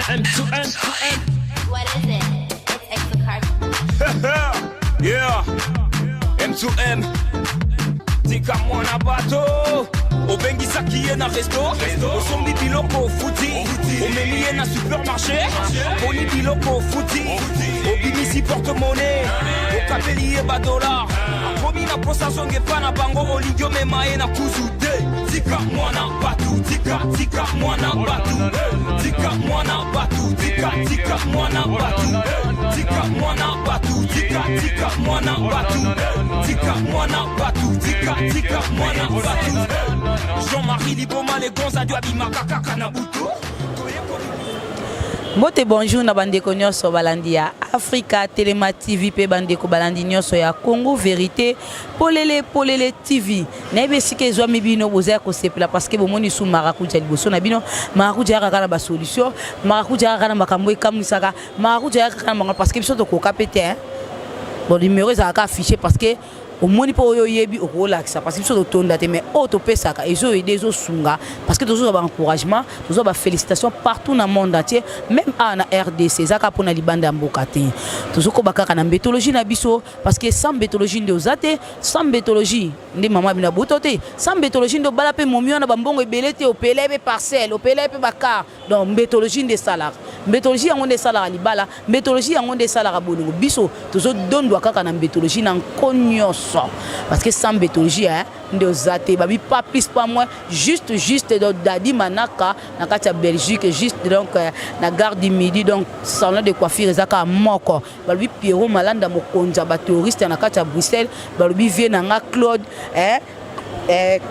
M to M to M. What is it? It's Exocard. Yeah. M to M. Tika mwana bato obengisaki ye na resto osombi biloko ofuti omemi ye na supermarché oponi biloko ofuti obimisi porte-monnaie okabeli ye badolar akomi na posa azonga epa na bango olingi omema ye na kuzu te tika mwana batu tika tika mwana batu tika mwana batu tika tika mwana batu tika mwana batu tika tika mwana batu tika mwana batu tika tika mwana batu Jean-Marie Liboma le gonza dio abimaka kaka na butu. Mbote, bonjour na bandeko nyonso balandi ya Africa Telema TV mpe bandeko balandi nyonso ya Congo Vérité Polele Polele TV. Nayebi esika ezwami bino boza ya kosepela parce que bomoni su marakuja liboso na bino. Marakuja yaka kaka na basolution, marakuja yaka kaka na makambo ekamwisaka, marakuja yaka kaka na makambo parce que biso tokoka mpe te hein. Bon, numéro ezalaka affiché parce que omoni mpo oyo oyebi okolakisa parce que biso totonda te, mais oyo topesaka ezoyede, ezosunga parce que tozozwa baencouragement, tozwa bafélicitation partout na monde entier, même awa na RDC. Eza kaka mpona libanda ya mboka te, tozokoba kaka na mbetologie na biso parce que sans mbetologie nde oza te, sans mbetologie nde mama bino abuto te, sans mbetologie nde obala mpe momi wana bambongo ebele te, opele mpe parcelle, opele mpe bacar. Donc mbetologie nde esalaka mbetologie, yango nde esalaka libala, mbetologie yango nde esalaka bolingo. Biso tozodondwa kaka na mbetologie na nko nyonso parce que sans mbetologie, hein, nde oza te. Babi pas plus pas moins, juste juste. Donc Dadi Manaka na kati ya Belgique, juste donc na gare du Midi, donc salon de coiffure eza kaka moko. Balobi Pierrot Malanda, mokonzi ya baterroriste na kati ya Bruxelles. Balobi vie na nga Claude, eh,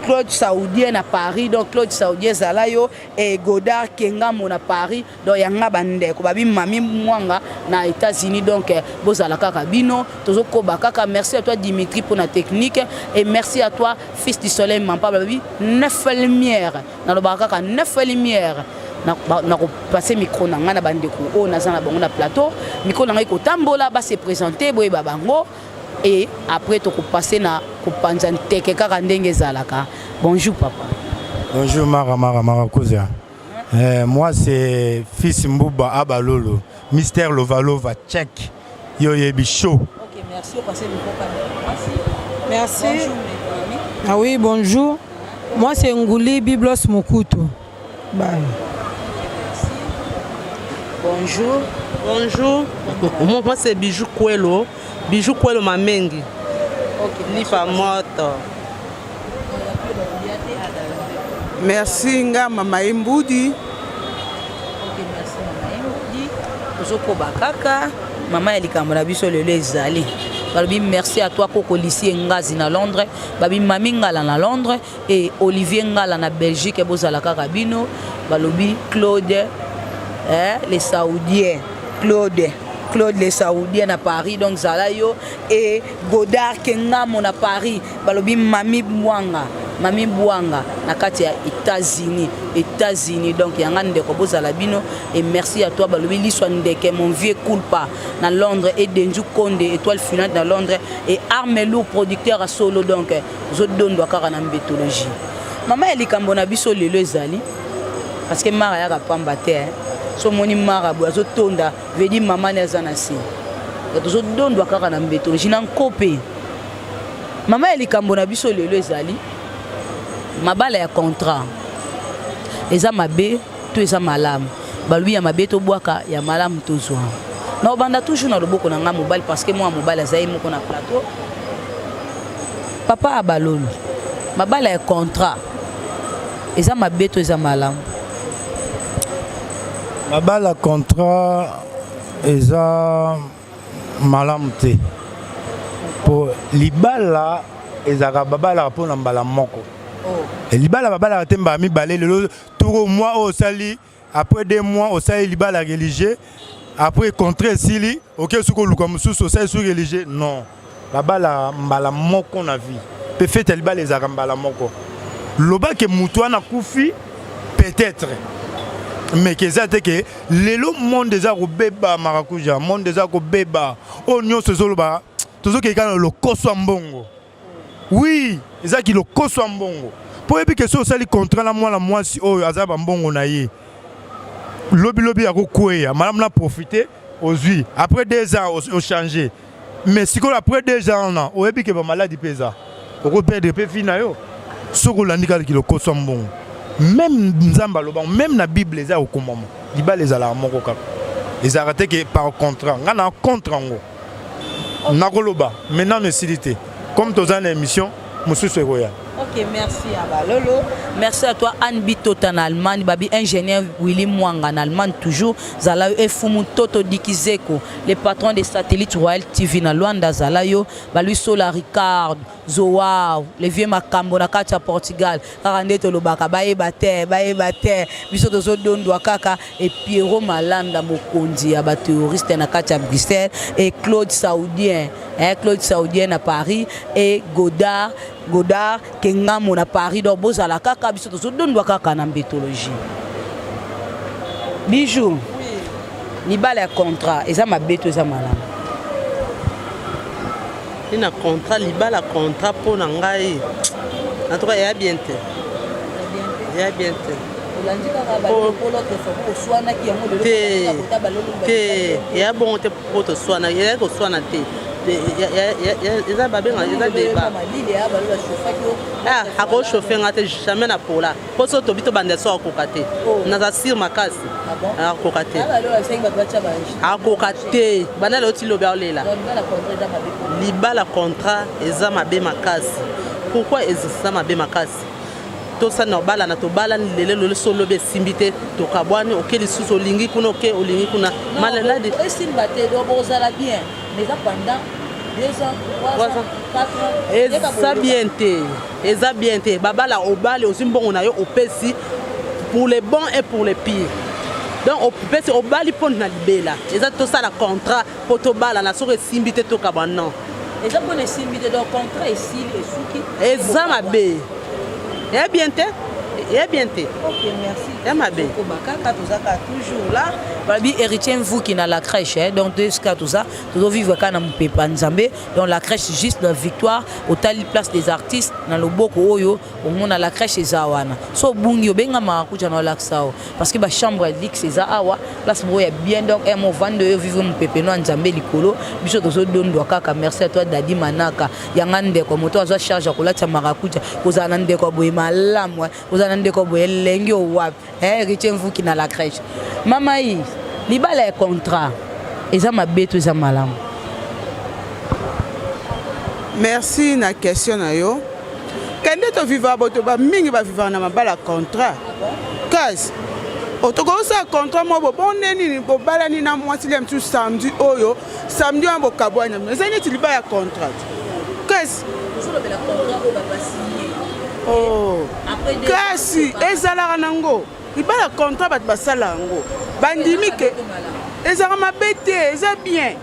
Claude Saoudien na Paris, donc Claude Saoudien ezala yo et Godard Kengamo na Paris. Donc yanga bandeko babi Mami Mwanga na États-Unis. Donc bozala kaka bino, tozokoba kaka. Merci à toi Dimitri pour la technique et merci à toi fils du soleil Mampa. Babi neuf lumière, nalobaka kaka neuf lumière. Nakopase micro na ngai na bandeko oyo naza na bango na plateau. Micro na ngai kotambola, base présenter, boyeba bango et après tokopase na kopanza nteke kaka ndenge ezalaka. Bonjour papa. Bonjour Mara Mara Mara Kouza. Moi c'est Fils Mbouba Abalolo, Mister Lova Lova check. Yo yebi chaud. Ok, merci. Opase micro. Merci. Merci. Bonjour, mes amis. Ah oui, bonjour. Moi c'est Ngouli Biblos Mokutu. Bye. Bonjour. Bonjour. Moi c'est Bijou Kwelo. Bijou Kwelo Mamengi. Lipa moto. Merci, nga mama Embudi. Ok, merci mama Embudi. Tozokoba kaka mama ya likambo na biso lelo ezali. Balobi merci à toi Koko Lisi Ngazi na Londres, babi Mami Ngala na Londres et Olivier Ngala na Belgique, bozala kaka bino. Balobi Claude, eh, les Saoudiens, Claude Claude les Saoudiens na Paris, donc zala yo et Godard Kengamo na Paris. Balobi Mami Bwanga, Mami Bwanga na kati ya États-Unis, États-Unis. Donc yanga ndeko bozala bino et merci à toi. Balobi Liswa Ndeke, mon vieux Culpa na Londres et Denju Konde, étoile filante na Londres et Armelou, producteur à solo. Donc zodondwa kaka na mbetologie. Mama ya likambo na biso lelo ezali parce que mara yaka pamba te, hein. So omoni mara boye azotonda, vedi mama ne aza na se. Tozodondwa kaka na mbetologie na nkope. Mama ya likambo na biso lelo ezali mabala ya contrat eza mabe to eza malamu? Balobi ya mabe tobwaka, ya malamu tozwa. Na obanda toujours na loboko na ngai mobali parce que mwana mobali aza ye moko na plateau. Papa Abalolo, mabala ya contrat eza mabe to eza malamu? Mabala contrat eza malamu te po libala ezalaka babalaka mpona mbala moko. Libala babalaka te mbala mibale. Lelo toko mwa oyo osali, après 2 mois osali libala religieux, après contrat esili, oke soki oluka mosusu, osali soki religieux. Non, babala mbala moko na vie mpe fete ya libala ezalaka mbala moko. Lobake motu wana akufi peut-être, mais ke eza te ke lelo monde eza kobeba. Marakuja, monde eza kobeba. Oyo nyonso ezoloba, tozokei kaka na lokoso ya mbongo. Oui, ezalaki lokoso ya mbongo mpo oyebi ke soki osali contrat na mwana mwasi oyo aza bambongo na ye. Lobi lobi akokweya, malamu na profiter ozwi après 2 ans ochange. Mais sikoyo après 2 ans wana, oyebi ke bamaladi mpe eza, okoperdre mpe vie na yo soki olandi kaka lokoso ya mbongo. Même Nzambe aloba, même na Bible eza kokomama, libala ezalaka moko kaka, ezalaka te ke par contrat. Ngai na contre yango, nakoloba mais nano esili te, comme toza na émission mosusu ekoya. Ok, merci à Balolo. Merci à toi, Anne Bitota en Allemagne, Babi ingénieur Willy Mwanga en Allemagne toujours, Zalayo Efumu Toto Dikizeko, le patron des satellites Royal TV na Luanda Zalayo, Balui Sola Ricard, Zoao, le vieux Makambo na kati ya Portugal, kaka nde tolobaka bayeba te, bayeba te, biso tozodondwa kaka. Et Pierrot Malanda, mokonzi ya baterroriste na kati ya Bruxelles, et Claude Saoudien, hein, Claude Saoudien na Paris, et Godard, Godard Kengamo na Paris. Donc bozala kaka, biso tozodondwa kaka na mbetologie. Bijou, libala ya contrat eza mabe to eza malamu? Nina contrat, libala contrat, mpo na ngai en tout cas eya bien te, eya bien te. Olandi kaka po l'autre fois oswanaki yango. Te te, eya bongo te, mpo toswana, eyaki koswana te, eza babenga eza débat. Akochauffe nga te, jamais na pola, mpo so tobi tobanda so akoka te, naza sire makasi, akoka te, akoka te. Banda lelo ti lobi aolela. Libala contrat eza mabe makasi. Pourquoi eza mabe makasi? Tosani na obalana, tobalani lelo lelo, so olobi esimbi te, tokabwani, oke lisusu, olingi kuna, oke olingi kuna, maladi. Esimba te, donc bozala bien, mais eza pendant 2 ans, 3 ans, 4 ans. Eza bien te, eza bien te. Babala, obali, ozwi mbongo na yo, opesi pour les bons et pour les pires. Donc opesi, obali mpo na libela. Eza tosala contrat mpo tobalana, soki esimbi te tokabwa, non. Eza mpona esimbi te, donc contrat esili, esuki. Eza mabe, eya bien te, eya bien te. Ok, merci. Ya mabe. Koba kaka, tozaka toujours là. Balobi héritier Mvuki na la crèche, eh? Donc esika toza, tozovivre kaka na mopepa Nzambe. Donc la crèche, juste na Victoire, otali place des artistes na loboko oyo, omona la crèche eza wana. So obungi, obengamaka kuta na olakisa o, parce que bachambre ya luxe eza awa, place moko ya bien. Donc mo ovanda oyo, vivre mopepe no ya Nzambe likolo, biso tozodondwa kaka. Merci à toi, Dadi Manaka yanga, ndeko moto azwa charge ya kolatisa marakuja. Kozala na ndeko ya boye malamu, kozala na ndeko ya boye elengi owapi. Héritier Mvuki na la crèche. Mama yi, libala ya contrat eza mabe to eza malamu? Merci na question na yo. Kende tovivaka, boto bamingi bavivaka na mabala contrat. Kasi tokosala contrat moko bo bonde nini, bobalani na mwasi lia mosusu samedi oyo, samedi wana bokabwani na bino, eza neti libala ya contrat. Kasi oh. Kasi ezalaka nango libala contrat, bato basala yango, bandimi ke ezalaka mabe te, eza bien.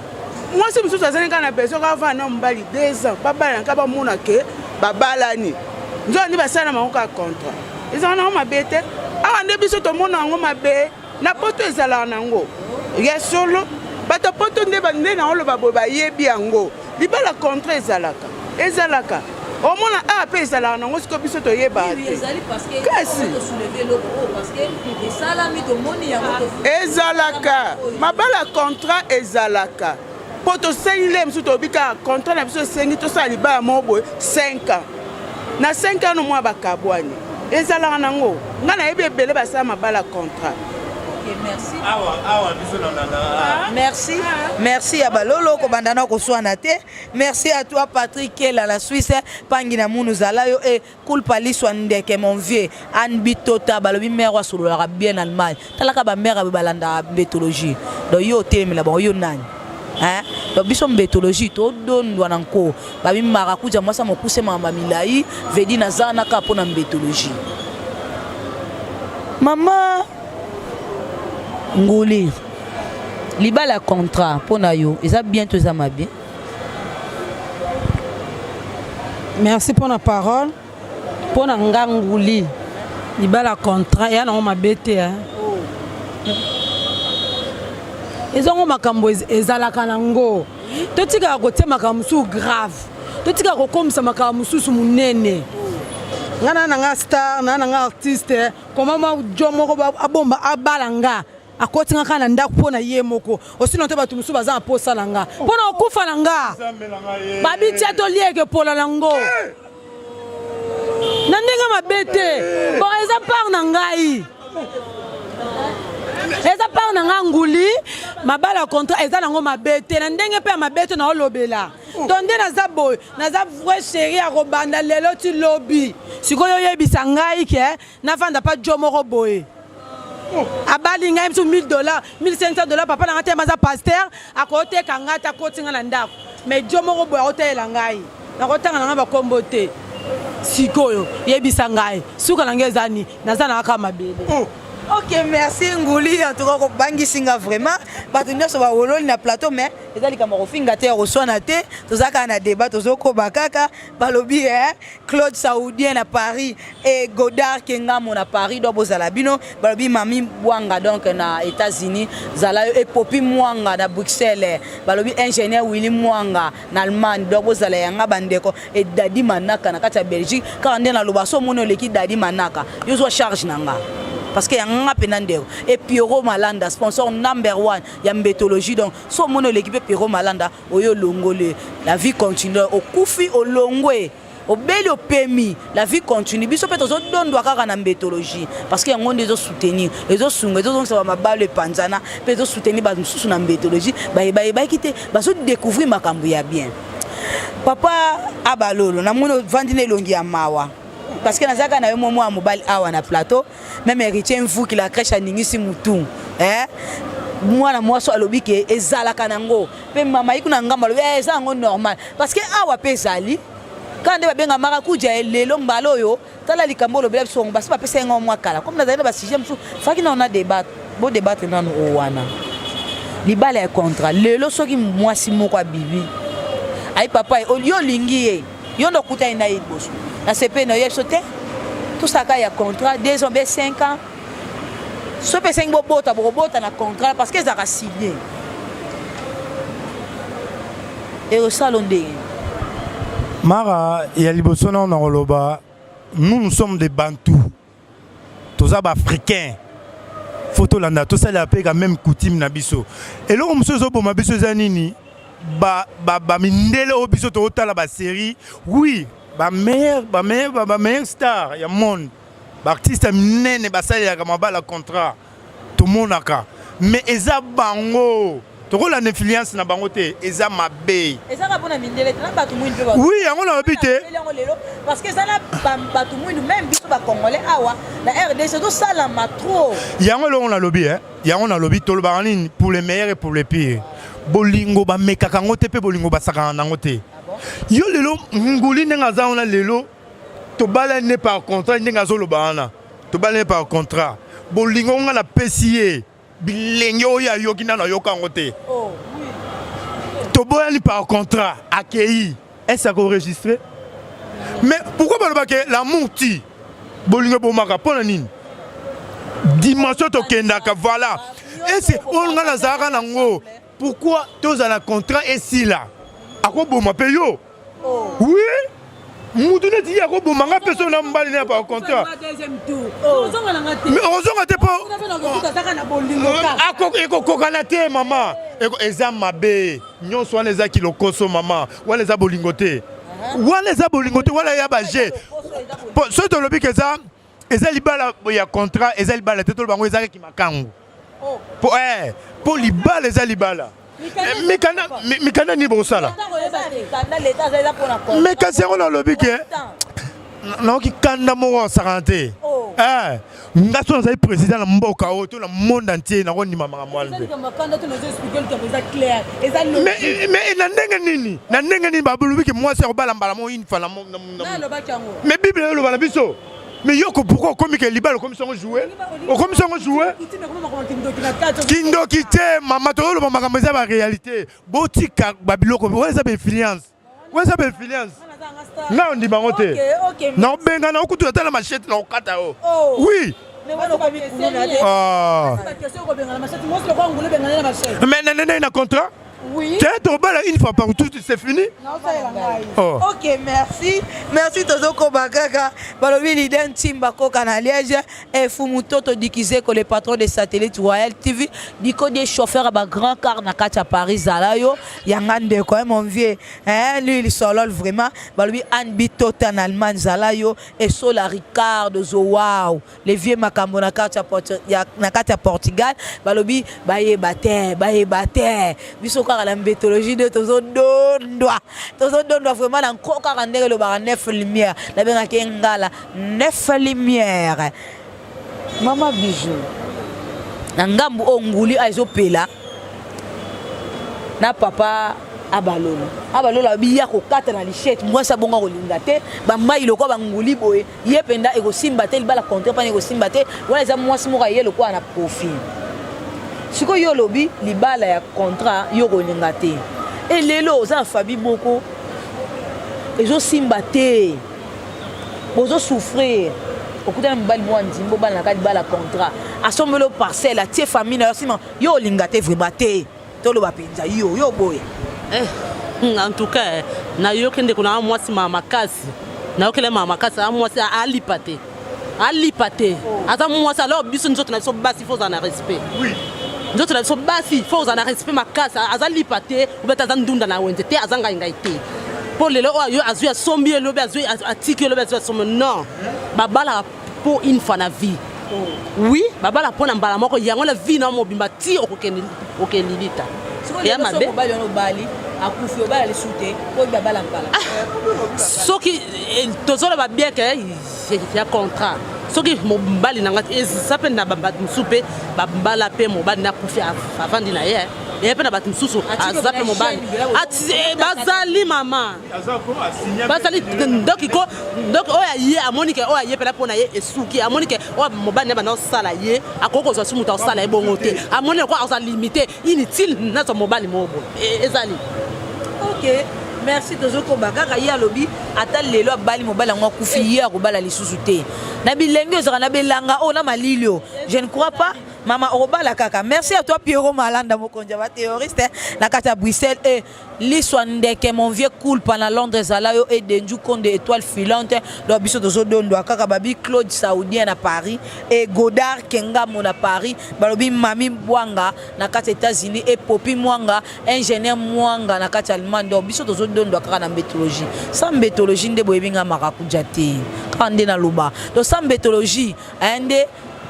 Mwasi mosusu azali kaka na besoin kaka vanda na mobali 2 ans, babalana kaka, bamona ke babalani, nzoka nde basala bango kaka contrat. Ezalaka nango mabe te. Awa nde biso tomona yango mabe, na poto ezalaka nango ya solo. Bato poto nde nde na oloba boye, bayebi yango, libala contrat ezalaka, ezalaka. Omona awa mpe ezalaka nango, sikoyo biso toyebaka te. Kasi ezalaka, mabala contrat ezalaka, mpo tosengi nde mosusu, toyebi kaka contrat na biso esengi tosala libala moko boye 5 ans, na 5 ans no mwa bakabwani, ezalaka nango. Ngai nayebi ebele basala mabala contrat. Merci. Merci, merci ya balolo, kobanda na koswana te. Merci à toi, Patrick Kela la Suisse, pangi na munu zala yo e kulpa liswa ndeke, mon vieux Anne Bitota. Balobi mère asololaka bien Allemagne. Talaka ba mère balandaka mbetologie. Donc yo otelemela bango, yo nani? Hein? Donc biso mbetologie todondwa na nko. Babi marakuja mwasa mokuse mama milai, vedi naza na ka mpona mbetologie. Mama Nguli, libala ya contrat mpo na yo eza bien to eza mabe? Merci mpona parole. Mpo na nga Nguli, libala contrat eya nango mabe te. Ezango makambo ezalaka nango. Totikaka kotia makambo mosusu grave, totikaka kokomisa makambo mosusu monene. Nga na nga star na nga artiste, koma ma jo moko abomba abala nga. Akoti nga kaka na ndako mpo na ye moko. Osino te bato mosusu baza na posa na nga. Mpo na kokufa na nga. Babitia tolieke pola na ngo. Na ndenge mabe te. Bon, eza part na ngai. Eza part na ngai nguli. Mabala contrat eza nango mabe te. Na ndenge mpe ya mabe te naolobela. To nde naza boye, naza vrai chérie ya kobanda lelo ti lobi. Sikoyo oyebisa ngai ke navanda pa jo moko boye. Abali ngai misu 1000 dollars, 1500 dollars, papa na ngai te aza pasteur, akoteka ngai te akoti ngai na ndako. Mais jo moko boye akoteyela ngai. Nakotanga na ngai bakombo te. Sikoyo yebisa ngai, suka na ngai eza nini? Naza na kaka mabele. Oh. Ok, merci Nguli. En tout cas, kobangisi nga vraiment. Bato nyonso bawololi na plateau, mais eza likambo ya kofinga te, ya koswana te. Toza kaka na débat, tozokoba kaka. Balobi eh, Claude Saoudien na Paris et Godard Kengamo na Paris, donc bozala bino. Balobi Mami Bwanga donc na États-Unis, zala yo et Popi Mwanga na Bruxelles. Balobi ingénieur Willy Mwanga na Allemagne, donc bozala yanga bandeko et Dadi Manaka na kati ya Belgique. Kaka nde naloba so omoni oleki Dadi Manaka, yo zwa charge na nga. Parce que yanga pena ndeko et Pierrot Malanda sponsor number 1 ya mbetologie, donc so omoni oleki pe Pierrot Malanda oyo longole, la vie continue, okufi olongwe obeli opemi, la vie continue. Biso pe tozodondwa kaka na mbetologie parce que yango nde ezosoutenir, ezosunga, ezozongisa ba mabalo epanzana, pe ezosoutenir bato mosusu na mbetologie, bayebaki te, bazodécouvrir makambo ya bien. Papa Abalolo, namoni ovandi na elongi ya mawa parce que nazalaka na yo mwa mwa mobali awa na plateau, même héritier Mvuki la crèche aningisi mutu, eh? Mwana mwasi alobi ke ezalaka nango pe mama yiku na ngambo alobi eza yango normal parce que awa pe ezali kaka nde babenga marakuja lelo mbala oyo tala likambo olobela biso yango basi bapesa yango mwa kala comme nazali na basujet mosusu faki nano na débat bo débattre nano oyo wana libala ya contrat lelo soki mwasi moko abibi ayi papa yo olingi ye yo nde okutani na ye liboso na sepe na yo biso te tosaka ya contrat 2 ans be 5 ans so mpe esengi bobota bokobota na contrat parce que ezalaka signé ekosala ndenge mara ya liboso nao na koloba nous nous sommes des bantous toza baafricain faut tolanda tosalela mpe quand même coutume na biso eloko mosusu ezoboma biso eza nini bamindele oyo biso tozotala basérie oui bameilleur bameilleur bameilleur star ya monde baartiste ya minene basalelaka mabala contrat tomonaka mais eza bango tokolanda influence na bango te eza mabe ezaka mpona mindele te na bato mwindu mpe oui yango nalobi te yango lelo parce que eza na bato mwindu même biso bacongolais awa na RDC tosalama trop yango eloko nalobi eh yango nalobi tolobaka nini pour le meilleur et pour le pire bolingo bamekaka yango te mpe bolingo basakaka nango te yo lelo nguli ndenge aza wana lelo tobalani ne par contrat ndenge azoloba wana tobalani par contrat bolingo nga napesi ye bilenge oyo ayoki nano ayoka yango te toboyani par contrat akei est-ce akoenregistre mais pourquoi balobake l'amour ti bolingo ebomaka mpo na nini dimension tokendaka voilà ese oyo nga nazalaka nango pourquoi tozala contrat esila akoboma mpe yo oui mutu neti ye akoboma nga mpe so na mobali na par contrat mais ozonga te mpo ekokokana te mama eza mabe nyonso wana eza kilokoso mama wana eza bolingo te wana eza bolingo te wana ya baje soki tolobi ke eza eza libala ya contrat eza libala te toloba yango ezalaki makangu po po libala eza libala mikanda mikanda nini bokosala mais kasi yango nalobi ke naoki kanda moko asakana te nga so nazali président na mboka oyo to na monde entier nakondima makambo wana te mais na ndenge nini na ndenge nini balobi ke mwasi akobala mbala moko une fois na mais bible eloba na biso mais yo pourquoi okomi ke libala okomisi yango joue okomisi yango joue kindoki te mama tozoloba makambo eza baréalité botika babiloko wana eza bainfluence wana eza bainfluence nga ondima yango te naobenga na okutu ata na machete na okata yo oui mais na ndenge na contrat. Oui. Te tobala une fois par tout, c'est fini. Oh. Ok, merci. Merci tozokoba kaka. Balobi leader Ntimba Koka na Liège et Fumutoto Dikizeko le patron de Satellite Royal TV. Diko des chauffeurs ba grand car na kati ya Paris zala yo. Yanga ndeko hein, mon vieux. Hein, lui il solol vraiment. Balobi Anne Bitota en Allemagne zala yo et Sola Ricardo zo wow. Le vieux makambo na kati ya, na kati ya Portugal balobi bayeba te bayeba te biso kaka na mbetologie nde tozodondwa tozodondwa vraiment na nko kaka ndenge elobaka neuf lumière nabengaki ye ngala neuf lumière mama bijou na ngambu oyo nguli ezopela na papa abalolo abalolo alobi ye akokata na lichete mwasi abongo akolinga te bamai lokola banguli boye ye mpenza ekosimba te libala contrat mpana ekosimba te wana eza mwasi moko aye lokola na profit sikoyo yo olobi libala ya contrat yo kolinga te e lelo oza na fabi moko ezosimba te bozosouffrir okutana mobali moko andimi bobalana libala contrat asombeli yo parcelle atie famille na yo nsima yo olinga te vraiment te toloba mpenza yo yo boye eh, en tout cas eh, nayoki ndeko na mwasi ma makasi nayokele ma makasi a mwasi alipa te alipa te oh. Aza mwasi alors biso nzoto na biso basi fo ozala na respect oui. Nzoto na biso basi fo ozala na respect makasi. Aza lipa te obeta aza ndunda na wenze te aza ngai ngai te mpo lelo oyo azwi asombi ye lobi azwi atiki ye lobi azwi asombi non babalaka mpo une fois na vie oh. Oui, babala mpo na mbala moko yango na vie na mobimba ti okokende okelilita ya mabe akufi obala lisusu te po babala mbala ah, soki eh, tozoloba bien ke ya contrat soki mobali na ngai eza mpe na bato mosusu mpe babala mpe mobali nakufi avandi na ye ye mpe na bato mosusu aza mpe mobali eh, bazali mama bazali donc ko donc oyo aye amoni ke oyo aye mpena mpo na ye esuki amoni ke oyo mobali na banda osala ye akoki kozwa su moto akosala ye bongo te amoni lokola akozala limité inutile nazwa mobali moko boye ezali ok merci tozokoba kaka ye alobi ata lelo abali mobali yango akufi ye akobala lisusu te na bilenge ozalaka na belanga oyo na malili oyo je ne crois pas mama okobala kaka merci à toi Pierrot Malanda mokonzi ya baterroriste na kati ya Bruxelles et Liswa ndeke mon vieux culpa na Londres zala yo et Denju Konde étoile filante donc biso tozo dondwa kaka babi Claude Saoudien na Paris et Godard Kengamo na Paris balobi Mami Bwanga na kati États-Unis et Popi Mwanga ingénieur Mwanga na kati Allemagne donc biso tozo dondwa kaka na mbetologie sans mbetologie nde boyebi nga marakuja te kaka nde na loba donc sans mbetologie nde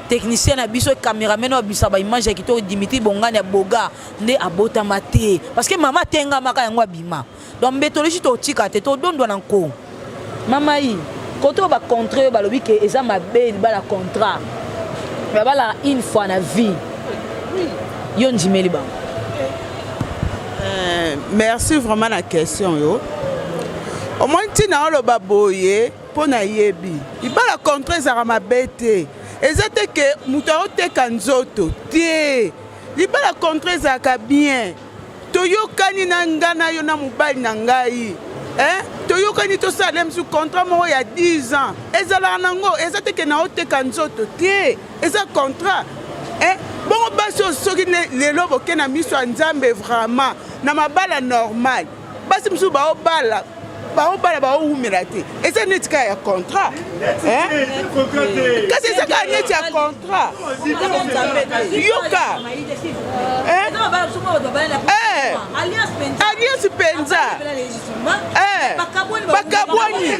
technicien na biso cameraman oyo abimisa ba image ya kitoko Dimitri Bongani ya Boga nde abotama te parce que mama atengamaka yango abima donc mbetologie totika te todondwa na nko mama yi kote oyo bacontre oyo balobi ke eza mabe libala contrat babala une fois na vie yo ndimeli bango euh, merci vraiment na question yo omoni ntina oloba boye mpo nayebi libala contrat ezalaka mabe te eza te ke moto aoteka nzoto te libala contrat ezalaka bien toyokani na nga na yo na mobali na ngai eh? Toyokani tosala mosusu contrat moko ya 10 ans ezalaka nango eza te ke naoteka nzoto te eza contrat eh? Bongo basi oyo soki lelo boke na miso ya nzambe vraiment na mabala normal basi mosusu baobala baobala baowumela te eza neti kaka ya contrat kasi eza kaka neti ya contrat yoka alliance mpenza bakabwani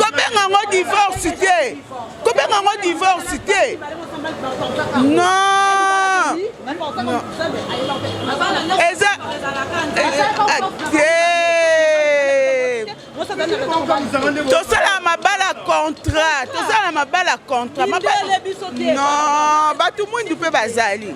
kobenga yango divorce te kobenga yango divorce te non eza te tosala mabala contrat tosala mabala contrat non bato mwindu mpe bazali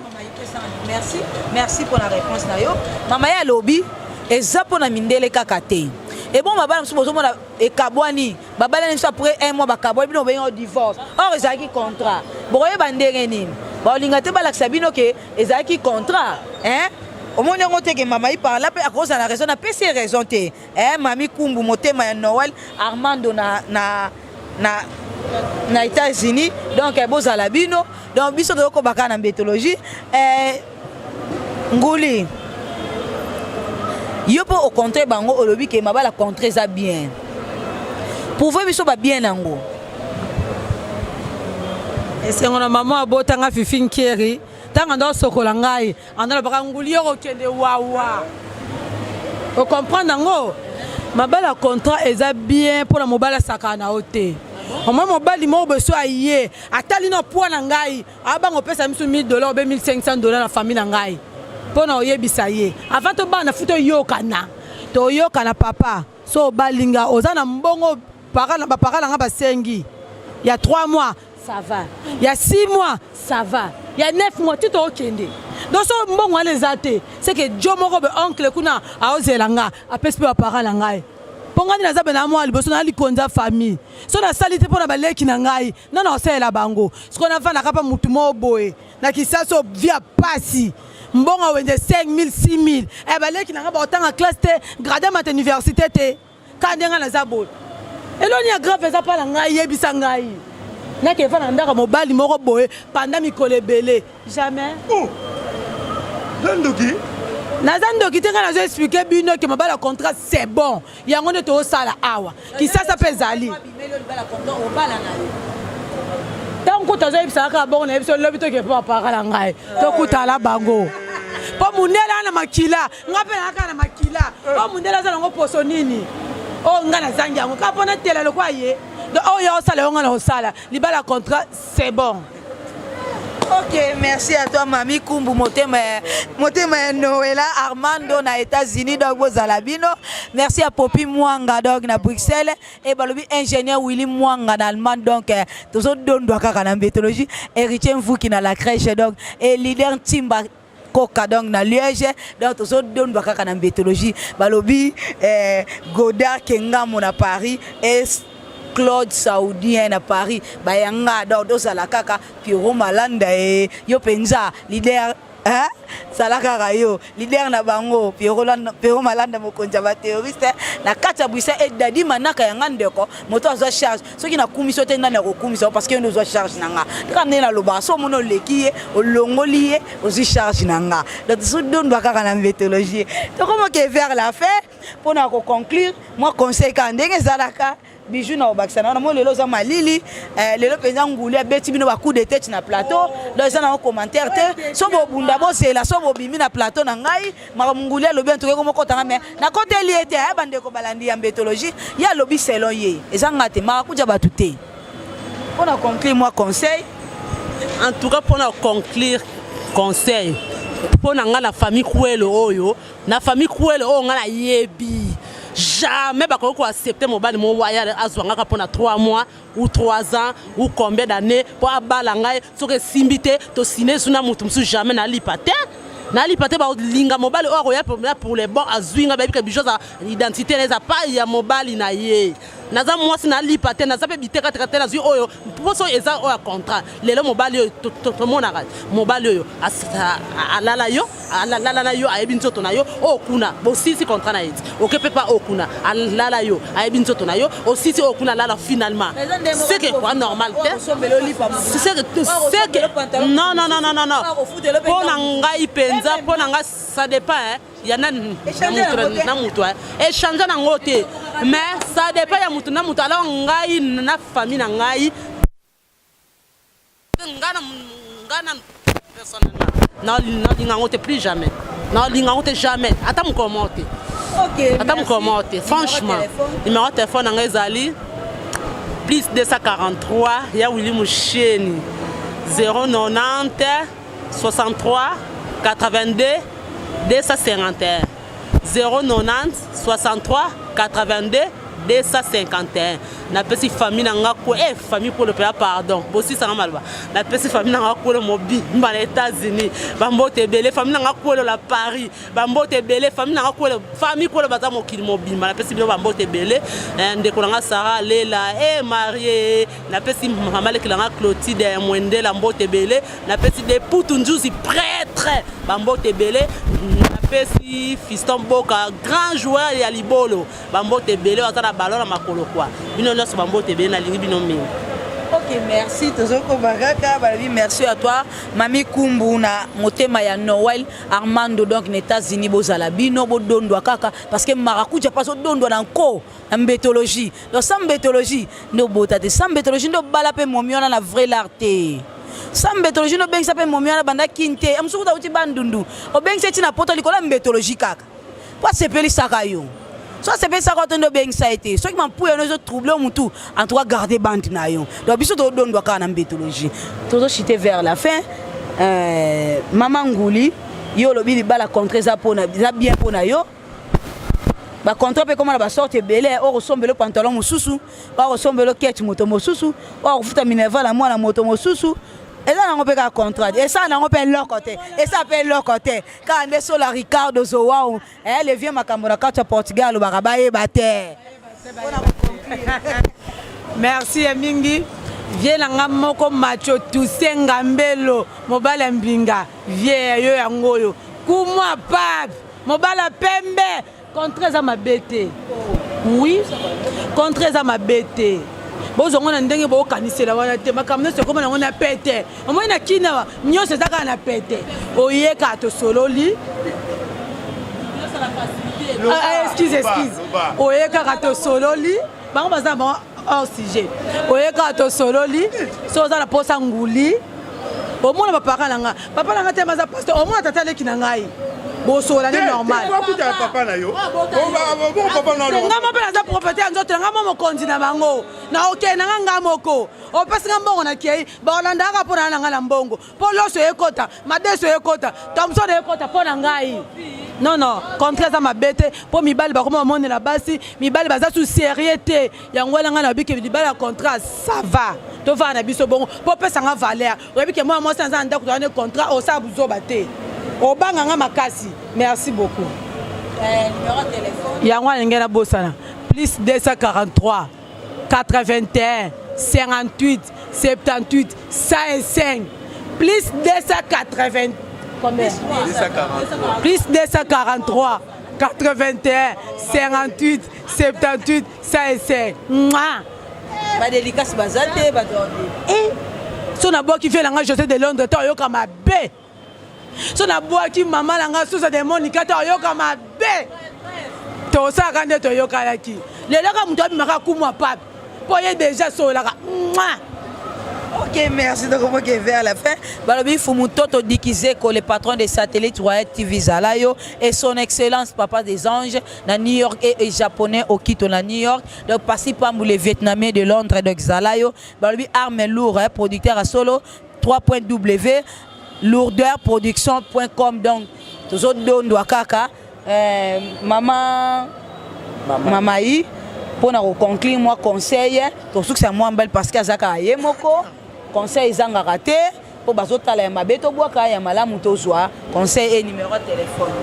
merci merci mpo na réponse na yo mama ye alobi eza mpo na mindele kaka te ebongo mabala mosusu bozomona ekabwani babalani biso après un mois bakabwani bino bobengi divorce or ezalaki contrat bokoyeba ndenge nini baolinga te balakisa bino ke ezalaki contrat hein omoni yango te ke mama iparla mpe akozala na raison napesi ye raison te eh, mami kumbu motema ya noel armando na, na, na, na États-Unis donc eh, bozala bino donc biso tozokoba kaka na mbetologie eh, nguli Yo mpo ocontre bango, olobi ke mabala contre eza bien. Prouve biso babien nango. Esengo na mama abotanga Fifi Nkieri. Ntango anda osokola ngai, anda alobaka nguli yo kokende wawa. Ocomprendre yango? Mabala contrat eza bien mpona mobali asakana na yo te. Omoi mobali moko boye so aye atali na poids na ngai, abanga opesa misu 1000 $ obe 1500 $ na famille na ngai mpona oyebisa ye avant tobana fu toyokana, toyokana papa. So obalinga oza na mbongo, bapara na nga basengi ya 3 mois, ça va, ya 6 mois, ça va, ya 9 mois ti tookende. Donc so mbongo wana eza te, c'est que jo moko be oncle kuna aozela nga apesi mpe bapara na ngai, mpo ngai nde naza be na mwa liboso na likonza famille. So nasali te mpo na baleki na ngai, nga na osalela bango. Sikoyo navandaka mpa motu moko boye na Kisasa, via pasi, mbongo wenze 5000 6000, eh, baleki na nga baotanga classe te, grade mata université te. Kaka nde ngai naza boye, eloni ya grave eza mpa na ngai. Yebisa ngai, nakeva na ndako mobali moko boye panda mikolo ebele, jamais. Oh! Ndoki. Naza ndoki te. Ngai nazo expliquer bino ke mabala contrat, c'est bon. Yango nde tozosala awa Kisasa mpe ezali. Ntango kuta azoyebisaka kaka bongo, nayebi so lobi toke mpo bapara na ngai tokutala bango, mpo mundele aza na makila, nga mpe nayaka na makila. Mpo mundele aza nango poso nini oyo nga nazangi yango kaka mpo natela lokwa ye. Donc oyo osala yo, nga na osala libala contrat, c'est bon. Ok, merci à toi Mami Kumbu, motema motema ya Noëlla Armando na États-Unis, donc bozala bino. Merci à Popi Mwanga donc na Bruxelles et balobi ingénieur Willy Mwanga na Allemagne, donc tozo dondwa kaka na méthodologie, héritier Mvuki na la crèche, donc et leader Timba Koka donc na Liège, donc tozo dondwa kaka na méthodologie. Balobi Godard Kengamo na Paris et Claude Saoudien na Paris, bayanga, donc tozala kaka. Pierrot Malanda e yo penza leader, hein? Sala kaka yo leader na bango. Pierrot Malanda, mokonzi ya baterroriste na kati ya Bruxelles, e Dadi Manaka yanga ndeko moto azwa charge. Soki nakumisi yo te, ndani akokumisa yo? Parce que yo nde ozwa charge na nga. Kaka ndenge nalobaka, so omoni oleki ye, olongoli ye, ozwi charge na nga. Donc tozodondwa kaka na méthodologie. Tokomoke vers la fin mpona koconclure. Mwa conseil kaka ndenge ezalaka, Bijou na obakisa na wana mo. Lelo oza malili, lelo mpenza nguli abeti bino ba coup de tête na plateau, donc eza nango commentaire te. So bobunda, bozela, so bobimi na plateau na ngai, makambo nguli alobi antuka ekomokotanga, mais nakoteli ye te. Aya bandeko balandi ya mbetologie, ye alobi selon ye, eza nga te, marakuja bato te. Mpona conclure, mwa conseil. En tout cas, mpona conclure, conseil mpo na ngai na famille Kwelo oyo, na famille Kwelo oyo ngai nayebi, jamais bakoki koaccepter mobali moko aya azwa ngaka mpo na 3 mois ou 3 ans ou combien d'années mpo abala ngai. Soki esimbi te, tosine su na motu mosusu. Jamais nalipa te, nalipa te. Balinga mobali oyo akoya pour le bon, azwi ngai, bayebi ke Bijou aza identité na eza pai ya mobali na ye. Naza mwasi, nalipa te, naza mpe bitekateka te. Nazwi oyo mposo eza oyo ya contrat. Lelo mobali oyo tomonaka, mobali oyo alala yo, alala na yo, ayebi nzoto na yo. Oyo kuna bosilisi contrat na ye ti oke mpe pa oyo kuna alala yo, ayebi nzoto na yo, osisi oyo kuna alala. Finalement, c'est que quoi, normal te, c'est que non, non, non, non, non, non. Mpo na ngai mpenza, mpo na ngai, ça dépend, hein, ya na na mutu échange nango te, mais ça dépend ya mutu na mutu. Alors ngai na famille na ngai, nga na personnellement nalinga yango te, plus jamais nalinga yango te, jamais, ata mokolo moko te, ata mokolo moko te, franchement. Numéro ya telefone na ngai ezali plus 243 ya Willi Musheni, 090 63 82 251, 090 63 82 251. Napesi famille na nga ko famille Kolo mpenza, pardon, bosisanga maloba. Napesi famille na nga Kolo mobimba na États-Unis bambote ebele, famille na nga Kolo la Paris bambote ebele, famille na nga Kolo, famille Kolo baza mokili mobimba, napesi bino bambote ebele. Ndeko na nga Sara Lela e marie, napesi mama leki na nga Clotide ya Mwendela mbote ebele, napesi Deputu Nzuzi prêtre bambote ebele, napesi Fiston Boka, grand joueur ya libolo, bambote ebele. Baza na ballon na makolo kwa bino nyonso, bambote ebele, nalingi bino mingi. Ok. Ok, merci. Tozokoma kaka balobi merci à toi Mami Kumbu na motema ya Noël Armando donc na États-Unis bozala bino bodondwa kaka parce que marakuja pas odondwa na nko na mbetologie. Donc sans mbetologie nde obota te, sans mbetologie nde obala pe momi wana na vrai lar te. Sans mbetologie nde obengisa pe momi wana banda kin te. Mosusu kuta uti Bandundu. Obengisa ti na poto likolo ya mbetologie kaka. Po asepelisaka yo. So asepelisaka yo te nde obengisa ye te. Soki mampuya no ezo trouble yo mutu, en tout cas garder bande na yo. Donc biso todondwa kaka na mbetologie. Tozo chuter vers la fin. Mama Nguli, yo olobi libala contre eza pona eza bien pona yo. Ba contrat pe koma na ba sorte ebele, oyo kosombelo pantalon mosusu, oyo kosombelo ketch moto mosusu, oyo kofuta minerval ya mwana moto mosusu. Eza nango pe kaka contrat, esala nango pe eloko te, esala pe eloko te. Kaka nde sola Ricardo Zoao, eh, le vieux makambo na kati ya Portugal alobaka bayeba te. Merci ya mingi vie na nga moko macho Toussaint Ngambelo mobali ya mbinga vie ya yo yango oyo kumwa pape mobali ya pembe contrat eza mabe te oui contrat eza mabe te bozwa ngo na ndenge bokanisela wana te makambo nyonso ekoma nango na pete omoni na kina awa nyonso eza kaka na pete oyeka tosololi ah, excuse excuse oye kaka tosololi bango baza bango hors sujet oye kaka tosololi so oza na posa nguli omona bapara na nga papa na nga te aza pasteur omona tata leki na ngai bosola nde normal nga moko mpe naza propriété ya nzoto na nga mo mokonzi na bango na okei na nga nga moko opesi nga mbongo na kei baolandaka mpo na na nga na mbongo mpo loso ekota madeso ekota thomson ekota mpo na ngai non non contrat eza mabe te mpo mibali bakoma bamonela basi mibali baza su sérieux te yango wana ngai nayebi ke libala ya contrat ça va tovanda na biso bongo mpo opesa nga valeur oyebi ke mwana mwasi aza na ndako toza ne contrat osala buzoba te obanga nga makasi merci beaucoup eh, yango wana ndenge nabosana plus 243 81 58 78 105 plus 280 combien plus 243 81 58 78 105 Mouah. Ba dédicace baza te bato eh so nabwaki vie na nga José de Londres te oyoka mabe so nabwaki mama na nga Susa de Monica te oyoka mabe tosalaka nde toyokanaki lelo kaka moto abimaka kumwa pape mpo ye deja asololaka Mouah. Ok, merci. Donc, on va vers la fin. Balobi Fumutoto Dikizeko, le patron de Satellite Royal TV Zalayo, et son excellence Papa des Anges, na New York et, et japonais Okito na New York. Donc Passi Pambou les Vietnamiens de Londres donc Zalayo, balobi arme lourde hein, producteur à solo 3.w lourdeurproduction.com donc tozo dondwa kaka euh, maman mamayi mpo na koconclure mwa conseil tosukisa mwa mbali parce que aza kaka ye moko conseil ezangaka te mpo bazotala ya mabe tobwaka ya malamu tozwa conseil e numéro ya telefone.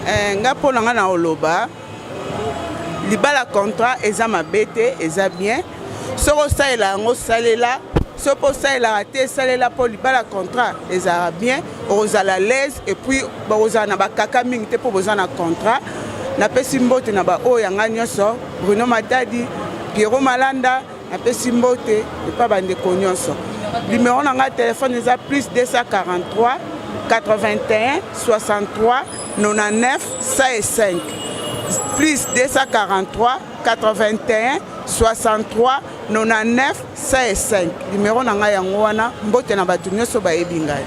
Eh, nga mpo na nga na oloba libala contrat eza mabe te eza bien soki osalela yango salela soki mpo osalelaka te salela mpo libala contrat ezalaka bien okozala l'aise et puis bakozala na bakaka mingi te mpo boza na contrat napesi mbote na baoyo ya ngai nyonso Bruno Matadi Pierrot Malanda napesi mbote epa bandeko nyonso numero na ngai telefone eza plus 243 81 63 99 105 plus 243 81 63 99 105 numero na ngai yango wana mbote na bato nyonso bayebi ngai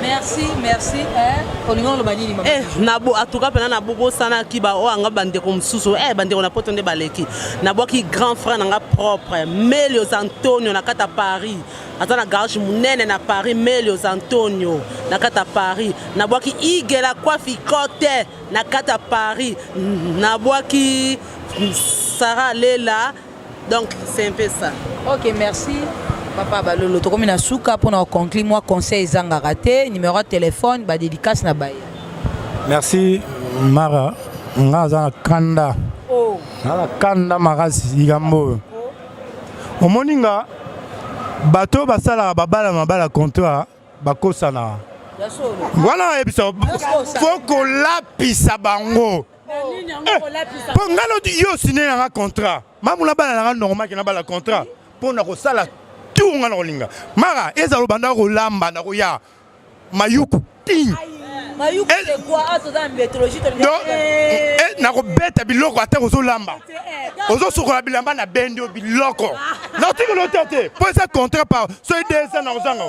merci merci eh, olingi oloba nini mama eh, nabo atuka mpena nabobosanaki baoyo anga bandeko mosusu eh, bandeko na poto nde baleki nabwaki grand frère na nga propre Melios Antonio na kati ya Paris aza na garage monene na Paris Melios Antonio na kati ya Paris nabwaki Igela Kwafi Kote na kati ya Paris nabwaki Sarah Lela donc c'est un peu ça. Ok merci papa Balolo tokomi na suka mpona koconclure mwa conseil ezangaka te numéro ya telefone badédicace na baye. Merci Mara nga aza na kanda oh. nga na kanda makasi likambo oyo omoni nga bato oyo basalaka babala mabala contrat bakosanaka wana ayebisa fo kolapisa bango mpo nga yo osine nanga contrat mamu nabala nanga normal ke nabala contrat mpo na kosala Tour nga na kolinga mara ezala obanda kolamba na koya mayuku ting. Mayuku, c'est quoi? Ah, toza na méthodologie. Donc nakobeta biloko ata ozolamba, ozosukola bilamba na bendi oyo biloko naotikela ote te, mpo eza contrat par soki desa na kozanga,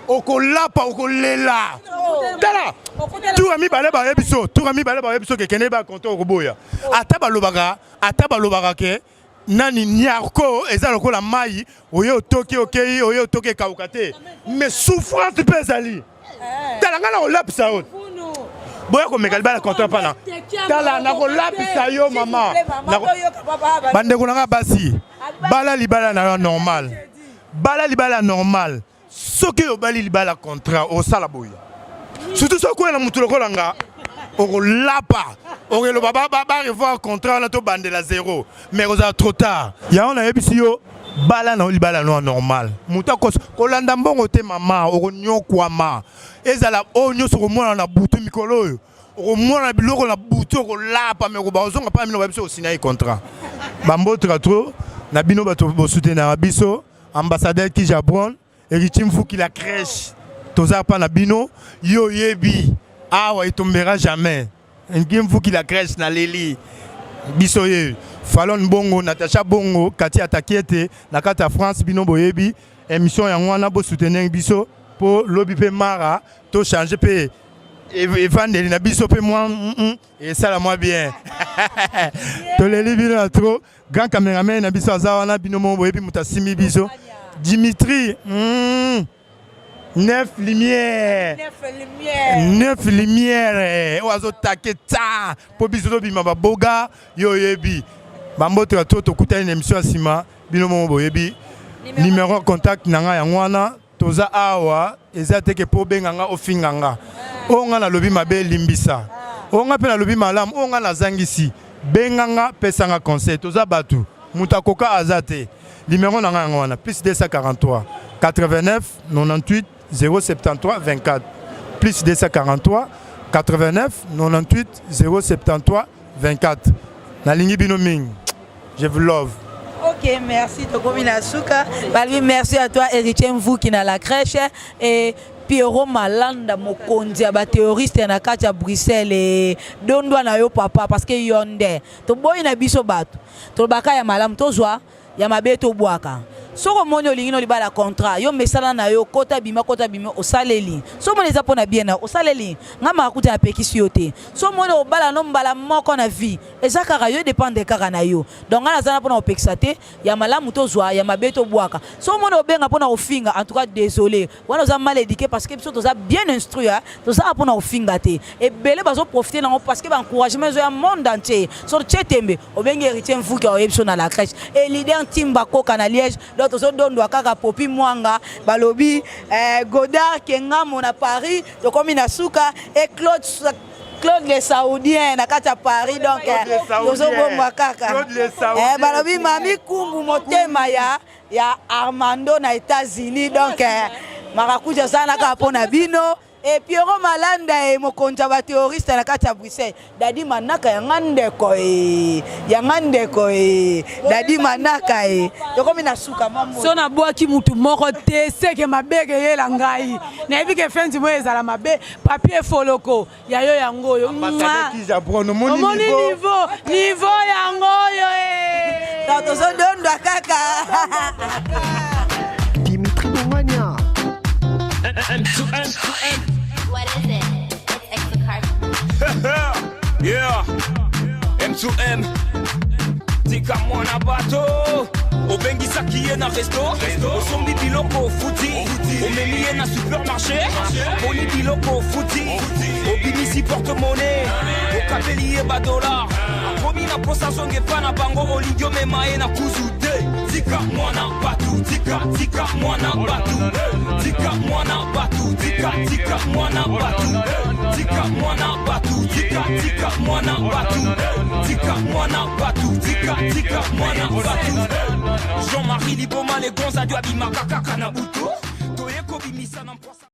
okolapa, okolela. Tala, tour ya mibale bayebi so, tour ya mibale bayebi so kekende ba contrat, okoboya. Ata balobaka ke nani niarko eza lokola mai oye otoki, okei oye otoki, ekauka te, mais souffrance mpe ezali. Tala, ngai na kolapisa yo, boya komeka libala contrat mpana. Tala, nakolapisa yo mama. Bandeko na nga basi, bala libala na yo normal, bala libala normal. Soki obali libala contrat, osala boye, surtout soki oya na motu lokola nga, okolapa, okeloba barevoir contrat wana, tobandela zéro, mais kozala trop tard. Yango nayebisi yo, bala na yo libala no normal. Moto akosa kolanda mbongo te, mama, okonyokwama. Ezala oyo nyonso okomona na butu, mikolo oyo okomona biloko na butu, okolapa, me okoba ozonga mpa bino babiso osignaki contrat. Bambotra trop na bino bato bosoutenaka biso, ambassadeur Kijabron, Héritier Mfuki, la crèche, toza mpa na bino. Yo oyebi awa etombera jamais. Ngi Mfuki, la crèche, naleli biso ye Falon Bongo, Natacha Bongo, Kati ataki ete na kati ya France. Bino boyebi émission yango wana, bosoutenir biso mpo lobi mpe mara tochange mpe evandeli na biso mpe mwa esala mwa bien. Toleli bino na trop. Grand caméraman na biso aza wana, bino moko boyebi moto asimbi biso, Dimitri. Neuf lumière, neuf lumière oyo azotake ta mpo biso tobima baboga. Yo oyebi bamboto ya to tokutani na émission ya nsima. Bino moko boyebi numéro contact na ngai yango wana. Toza awa, eza teke mpo obenga nga ofinga nga. Oyo nga nalobi mabe, elimbisa. Oyo nga mpe nalobi malamu, oyo nga nazangisi, benga nga, pesa nga conseil. Toza bato, moto akoka aza te. Numéro na ngai yango wana: +243 89 98 073 24, +243 89 98 073 24. Nalingi bino mingi, je vous love. Ok, merci. Tokomi na suka. Balbi, merci à toi, Héritier Mvouki na la crèche et Pierrot Malanda, mokonzi ya baterroriste na kati ya Bruxelles. E dondwa na yo papa, parce que yo nde toboyi na biso bato tolobaka ya malamu, tozwa ya mabe tobwaka. Soki omoni olingi no libala contrat, yo mesala na yo, kota bima, kota bima, osaleli. So omoni eza mpo na bien na osaleli nga maka kuta, napekisi yo te. So omoni obala no mbala moko na vie, eza kaka yo, dépendre kaka na yo. Donc ngai naza na mpona kopekisa te. Ya malamu tozwa, ya mabe tobwaka. So omoni obenga mpona kofinga, en tout cas désolé, wana oza mal éduqué, parce que biso toza bien instruit, toza mpona kofinga te. Ebele bazoprofite nango parce que baencouragement ezoya monde entier. So tie tembe, obengi Héritier Mvuki, oyebi biso na la crèche e leader Ntimba Koka na Liège. Donc tozodondwa kaka Popi Mwanga, balobi Godard Kengamo na Paris. Tokomi na suka e Claude le Saoudien na kati ya Paris. Donc tozobongwa kaka. Balobi Mami Kumbu, motema ya Armando na États-Unis. Donc marakuja aza na kaka mpo na bino. E Piero Malanda, e mokonzi ya baterroriste na kati ya Bruxelles, Dadi Manaka, yanga ndeko, e yanga ndeko, e Dadi Manaka, e tokomi na suka. So nabwaki mutu moko te, seke mabe eyela ngai. Nayebi ke fendi moyo ezala mabe. Papier foloko ya yo yango oyo, omoni niveau yango oyo. E tozodondwa kaka. Dimitri Bongania. M to M to M. What is it? It's Exocarp. Yeah. M to M. Tika mwana bato, obengisaki ye na resto, osombi biloko, ofuti, omemi ye na supermarché, poni biloko, ofuti, obimisi porte-monnaie, okabeli ye badolar, akomi na posa azonga epa na bango, olingi omema ye na kuzu te. Tika mwana batu, tika, tika mwana batu, tika mwana batu, tika, tika mwana batu, tika mwana batu, tika, tika mwana batu, tika mwana batu, tika, tika mwana batu. Jean-Marie Liboma, le gonza dio abimaka kaka na butu, toye kobimisa na mposa.